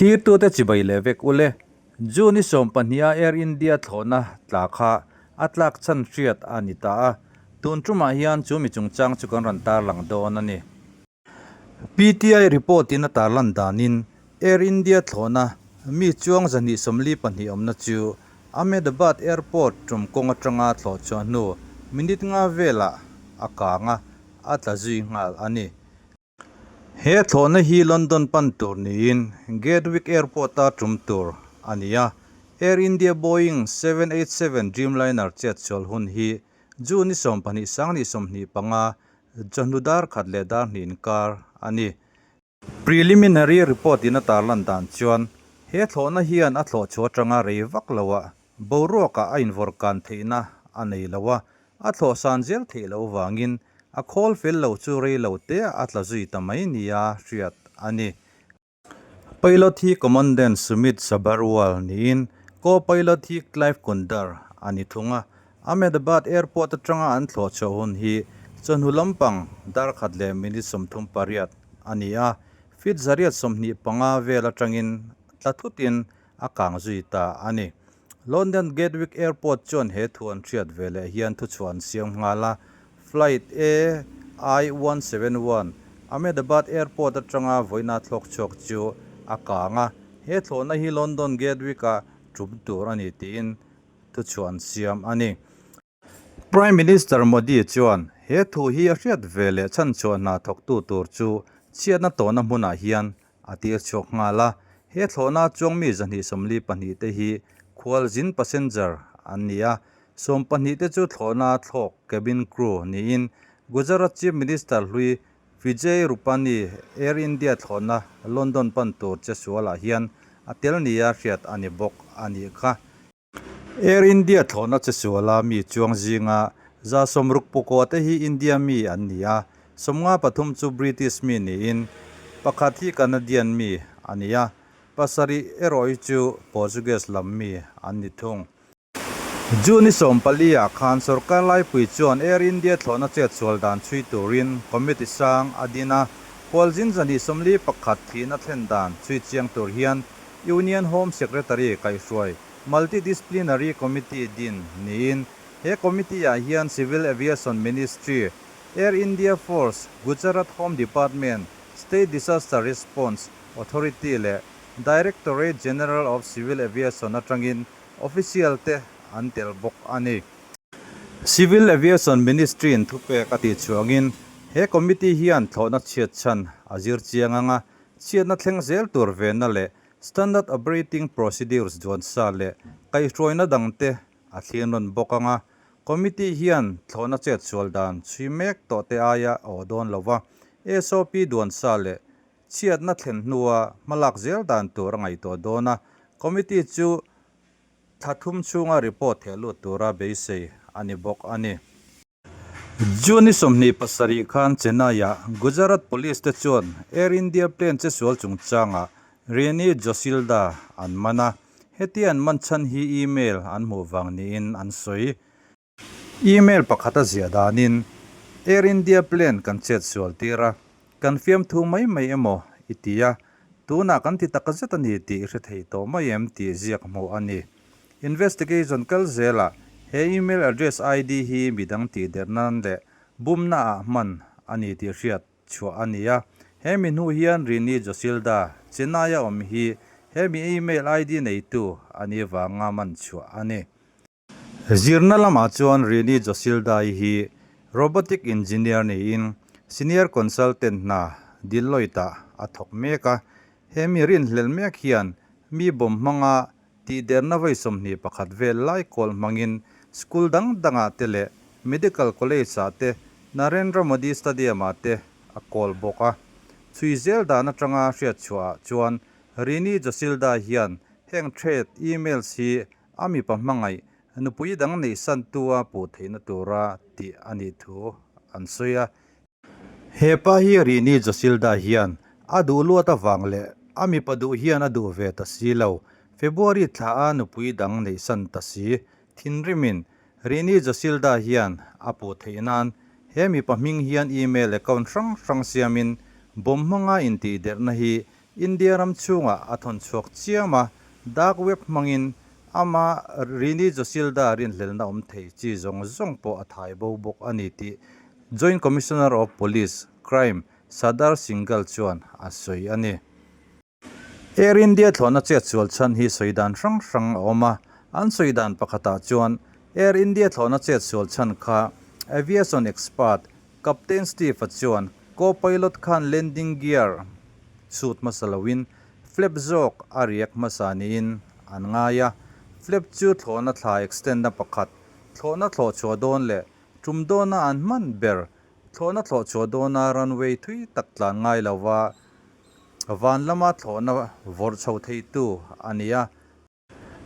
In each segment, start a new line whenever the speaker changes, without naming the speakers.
Thlirtute chibai leh vek ule, June i sawmpahniha Air India thlawhna tla kha a tlak chhan hriat a ni ta a, tun tumah hian chu mi chungchang chu kan rawn tarlang dawn a ni. PTI report in a tarlan danin Air India thlawhna mi chuang 242 awmna chu Ahmedabad Airport tum kawng atanga thlawh chhuah hnu minute nga velah a kang a, a tla zui nghal a ni. He thlawhna hi London pan tur niin Gatwick Airport-a tum tur a ni a, Air India Boeing 787 Dreamliner chetsual hun hi June ni 12 sang 25 Chawhnu dar khat leh dar hnih inkar a ni. Preliminary report in a tarlan dan chuan he thlawhna hian a thlawh chhuah atanga rei vak loah boruakah a invawrhkan theihna a nei lo a, a thlawh san zel theih loh vangin a khawl fel lo chu rei lo teah a tla zui ta mai nia hriat a ni. Pilot hi Commandant Sumit Sabharwal niin Co-pilot hi Clive Kundar a ni thung a. Ahmedabad Airport atanga an thlawh chhuah hun hi chawhnu lampang dar khat leh minute 38 a ni a, feet 125 vel atangin tla thutin a kang zui ta a ni. London Gatwick Airport chuan he thu an hriat veleh hian thuchhuah an siam nghal a, Flight AI-171 Ahmedabad Airport atanga vawiina thlawk chhuak chu a kang a, he thlawhna hi London Gatwick-a tum tur a ni tiin thuchhuah an siam a ni. Prime Minister Modi chuan he thu hi a hriat veleh chhanchhuah hna thawktu tur chu chhiatna tawhna hmunah hian a tir chhuak nghal a, he thlawhna chuang mi 242 te hi khualzin passenger an ni a, 12 te chu thlawhna thlawk cabin crew niin Gujarat Chief Minister hlui Vijay Rupani Air India thlawhna London pan tur che sualah hian a tel nia hriat a ni bawk a nih kha. Air India thlawhna che suala mi chuang zinga 60 te hi India mi an ni a, 53 chu British mi niin pakhat hi Canadian mi a ni a, pasarih erawh hi chu Portuguese lam mi an ni thung. June ni 14 ah khan sorkar laipui chuan Air India thlawhna chetsual dan chhui turin committee sang a din a, khualzin 241 thihna thlen dan chhui chiang tur hian Union Home Secretary kaihhruai Multi-Disciplinary Committee din niin he committee ah hian Civil Aviation Ministry, Air India Force, Gujarat Home Department, State Disaster Response Authority leh Directorate General of Civil Aviation atangin official te an tel bawk a ni. Civil Aviation Ministry in thupek a tih chhuangin he committee hian thlawhna chhiat chhan a zir chiang ang a, chhiatna thleng zel tur venna leh Standard Operating Procedures duan sa leh kaihhruaina dangte a thlir nawn bawk ang a, Committee hian thlawhna chetsual dan chhui mek tawh te aia aw dawn lo va, SOP duan sa leh chhiatna thlen hnua hmalak zel dan tur a ngaihtuah dawn a, Committee chu thla thum chhunga report theh lut tura beisei a ni bawk a ni. June ni 27 khan Chennai-ah Gujarat Police te chuan Air India plane chesual chungchangah Rini Josilda an man a, hetia an man chhan hi email an hmuh vang niin an sawi. Email pakhat a ziah danin, Air India plane kan chetsual tir a, kan fiamthu mai mai emaw i ti a, tunah kan ti tak zet a ni tih i hre thei tawh mai em tih ziak hmuh a ni. Investigation kal zelah he email address ID hi midang tihder nan leh bumna ah hman a ni tih hriat chhuah a ni a. He mi hnu hian Rini Josilda, Chennai a awm hi he mi email ID neitu a nih vanga man chhuah a ni. Zirna lamah chuan Rini Josilda-i hi Robotic Engineer niin Senior Consultant hna Deloitte-ah a thawk mek a. He mi rinhlelh mek hian mi bawm hmanga Tihderna vawi 21 vel lai kawl hmangin school dang dangah te leh Medical College-ah te, Narendra Modi Stadium-ah te a kawl bawk a. Chhui zel dan atanga hriat chhuahah chuan Rini Josilda hian heng threat emails hi a mipa hmangaih nupui dang neihsantu a puh theihna tura tih a nih thu an sawi a. He pa hi Rini Josilda hian a duh luat avang leh a mipa duh hian a duh ve ta si lo. February thla a nupui dang neihsan ta si. Thinrimin Rini Josilda hian a puh theih nan he mipa hming hian email account hrang hrang siamin bomb hmanga intihderhna hi India ram chhungah a thawn chhuak chiam a, dark web hmangin ama Rini Josilda rinhlelna awm thei chi zawng zawng pawh a thai bo bawk a ni tih Joint Commissioner of Police, Crime, Sadar Singhal chuan a sawi a ni. Air India thlawhna chet sual chhan hi sawi dan hrang hrang a awm a, an sawi dan pakhatah chuan Air India thlawhna chet sual chhan kha aviation expert Captain Steve-a chuan co-pilot khan landing gear chhut hmasa loin flap zawk a riak hmasa niin an ngai a, flap chu thlawhna thla extend-na pakhat, thlawhna thlawh chhuah dawn leh tum dawna an hman ber, thlawhna thlawh chhuah dawna runway thui tak tlan ngai lova van lama thlawhna vawrh chho theitu a ni a.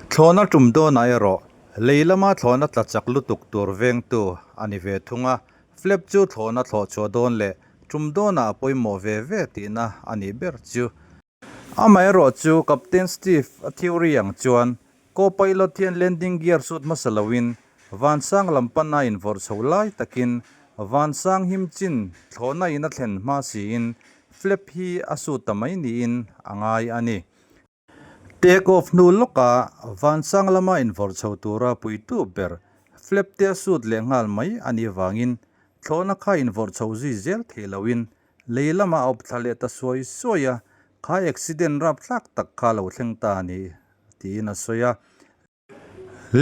Thlawhna tum dawnah erawh lei lama thlawhna tla chak lutuk tur vengtu a ni ve thung a, flap chu thlawhna thlawh chhuah dawn leh tum dawnah a pawimawh ve ve tihna a nih ber chu. Amaherawh chu Captain Steve a theory ang chuan co-pilot hian landing gear suit hmasa loin vansang lam pana invawrh chho lai takin vansang him chin thlawhna in a thlen hma siin flap hi a suit ta mai niin a ngai a ni. Take off hnu lawka vansang lama invawrh chho tura puitu ber flap te a suit leh nghal mai a nih vangin thlawhna kha invawrh chho zui zel thei loin lei lama a awp thla leh ta suai suai a, kha accident rapthlak tak kha lo thleng ta a ni tiin a sawi a.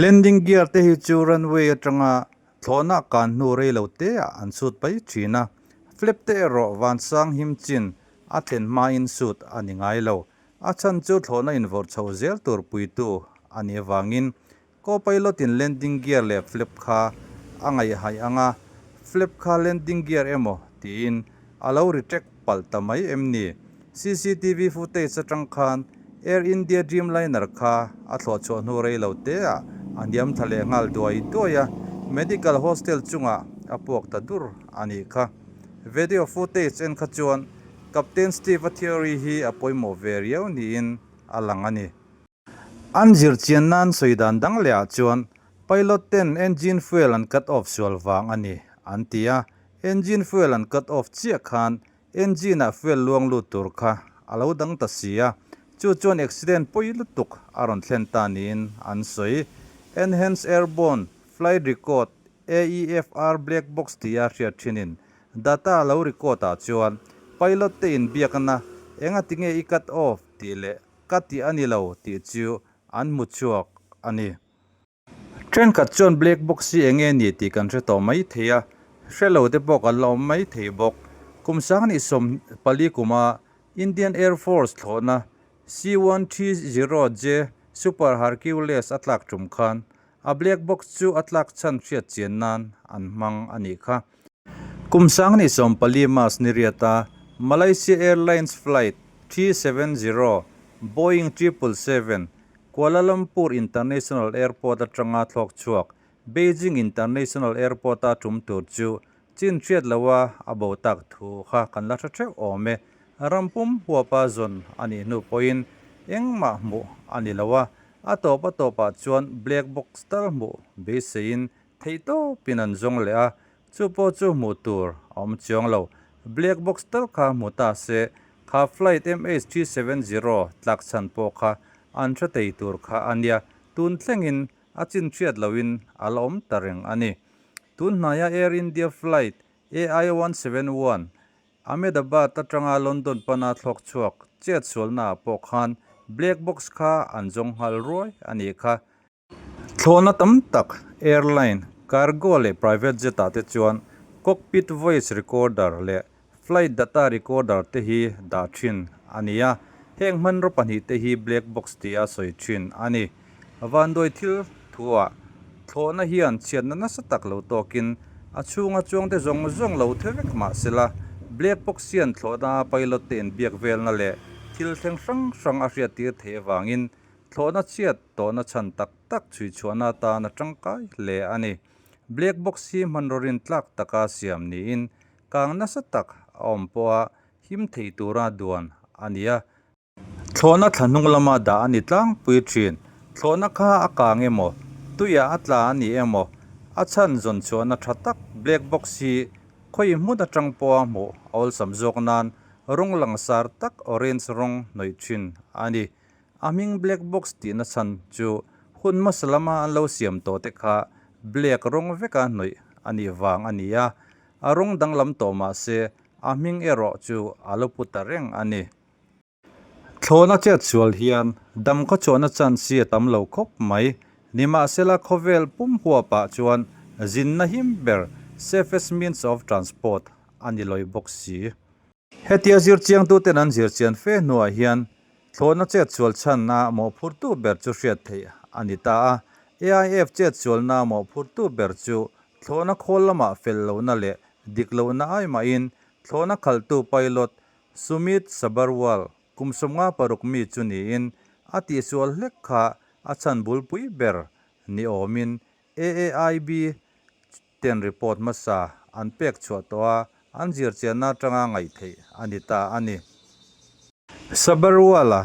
Landing gear te hi chu runway atanga thlawhna kan hnu rei lo te ah an sut pai thin a, flap te erawh vansang him chin a thlen hmain sut a ni ngai lo. A chhan chu thlawhna invawrh chho zel tur puitu a nih avangin co-pilot in landing gear leh flap kha a ngaihhaih ang a, flap kha landing gear emaw tiin a lo retract palh ta mai em ni? Cctv footage atang khan Air India Dreamliner kha a thlawh chhuah hnu rei lo te ah a hniam thla leh nghal duai duai a, medical hostel chungah a puak ta dur a nih kha. Video footage en kha chuan Captain Steve-a theory hi a pawimawh ve riau niin a lang a ni. An zir chian nan sawi dan dang leh ah chuan pilot ten engine fuel an cut off sual vang a ni an ti a, engine fuel an cut off chiah khan Engine ah fuel luang lut tur kha a lo dang ta si a, chu chuan accident pawi lutuk a rawn thlen ta niin an sawi. Enhanced Airborne Flight Record, AEFR, black box tia hriat thinin data a lo record ah chuan pilot te inbiakna enga tinge i cut off tih leh ka tih a ni lo tih chu an hmu chhuak a ni. Thenkhat chuan black box hi eng nge ni tih kan hre tawh mai thei a, hre lo te pawh kan la awm mai thei bawk. Kum sanghnih 14 kuma Indian Air Force thlawhna C-130J Super Hercules a tlak tum khan a black box chu a tlak chhan hriat chian nan an hmang a nih kha. Kum 2014 March ni riata Malaysia Airlines Flight 370 Boeing 777 Kuala Lumpur International Airport atanga thlawk chhuak Beijing International Airport-a tum tur chu chin hriat loha a bo tak thu kha kan la hre theuh awm e. Ram pum huapa zawn a nih hnu pawhin engmah hmuh a ni lo a, a tawp a tawpah chuan black box tal hmuh beiseiin theihtawpin an zawng leh a, Chu pawh chu hmuh tur a awm chiang lo. Black box tal kha hmu ta se, kha flight MH370 tlak chhan pawh kha an hre thei tur kha a nia, tun thlengin a chin hriat lohin a la awm ta reng a ni. Tun hnaia Air India flight AI171 Ahmedabad atanga London pana thlawk chhuak chet sualnaah pawh khan black box kha an zawng nghal ruai a nih kha. Thlawhna tam tak, airline, cargo leh private jet ah te chuan cockpit voice recorder leh flight data recorder te hi dah thin a ni a, heng hmanraw pahnih te hi black box tia sawi thin a ni. Vanduai thil thuah thlawhna hian chhiatna nasa tak lo tawkin a chhunga chuangte zawng zawng lo the vek mah sela, black box hian thlawhna pilot te inbiak velna leh thil thleng hrang hrang a hriattir theih avangin Thlawhna chhiat tawhna chhan tak tak chhui chhuahna atan a tangkai hle a ni. Black box hi hmanraw rin tlak taka siam niin kang nasa tak a awm pawha him thei tura duan a ni a. Thlawhna thla hnung lama dah a ni tlangpui thin. Thlawhna kha a kang emaw, tuiah a tla a ni emaw, a chhan zawn chhuahna tha tak black box hi khawi hmun atang pawha hmuh a awlsam zawk nan. rawng langsar tak orange rawng hnawih thin a ni. A hming black box tihna chhan chu hun hmasa lama an lo siam tawh te kha black rawng veka hnawih a nih vang a ni a, a rawng danglam tawh mah se a hming erawh chu a lo pu ta reng a ni. Thlawhna chetsual hian dam khawchhuahna chance hi a tam lo khawp mai. Nimahsela khawvel pum huapah chuan zinna him ber, safest means of transport, a ni lawi bawk si. Hetia zirchiangtuten an zirchian fe hnuah hian thlawhna chetsual chhanna mawhphurtu ber chu hriat theih a ni ta a. AIF chetsualna mawhphurtu ber chu thlawhna khawl lamah fel lohna leh dik lohna ai mahin thlawhna khalhtu pilot Sumit Sabharwal, kum 56 mi chu niin a tihsual hlek kha a chhan bulpui ber ni awmin AAIB ten report hmasa an pek chhuah tawh a, an zirchianna atanga ngaihtheih a ni ta a ni. Sabharwal-a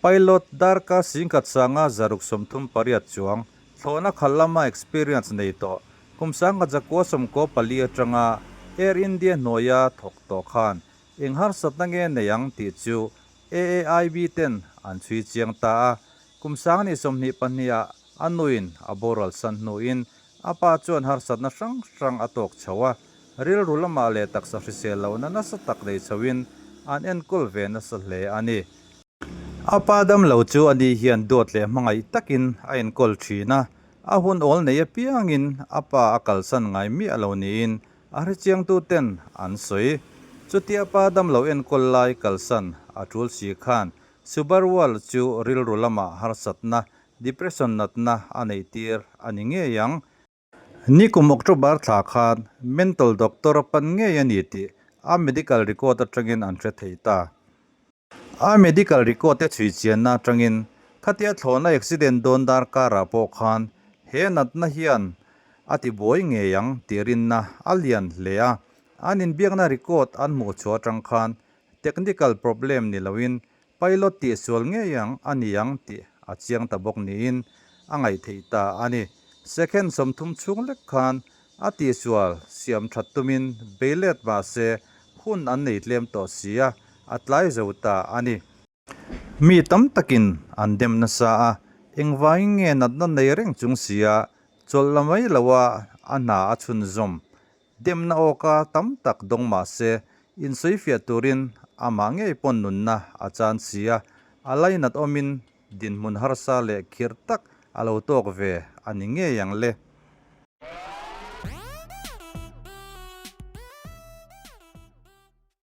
pilot darkar singkhat sanga 638 chuang thlawhna khalh lama experience nei tawh kum 1994 atanga Air India hnuaia thawk tawh khan Eng harsatna nge nei ang tih chu AAIB ten an chhui chiang ta a, kum 2022 ah a nuin a boral san hnuin a pa chuan harsatna hrang hrang a tawk chho a, rilru lamah leh taksa hrisel lohna nasa tak nei chhoin an enkawl ve nasa hle a ni. A pa damlo chu a ni hian duat leh hmangaih takin a enkawl thin a, a hun awl nei apiangin a pa a kalsan ngai miah lo niin a hrechiangtu ten an sawi. Chutia pa damlo enkawl lai kalsan a tul si khan Subarwal chu rilru lamah harsatna, depression natna a neih tir a ni ngei ang. Nikum October thla khan mental doctor a pan ngei a ni tih a medical record atangin an hre thei ta. A medical record te chhui chianna atangin khatia thlawhna accident dawn dar karah pawh khan he natna hian a ti buai ngei ang tih rinna a lian hle a. An inbiakna record an hmuh chhuah atang khan technical problem ni loin Pilot tihsual ngei ang a ni ang tih a chiang ta bawk niin a ngaihtheih ta a ni. Second 30 chhung lek khan a tihsual siam that tumin beilet mah se hun an nei tlem tawh si a, a tlai zo ta a ni. Mi tam takin an dem nasa a, engvangin nge natna nei reng chung sia chawlh la mai loa a hna a chhunzawm Demna awka tam tak dawng mah se, insawifiah turin amah ngei pawn nunna a chan si a, a lainat awmin dinhmun harsa leh khirh tak a lo tawk ve a ni ngei ang le.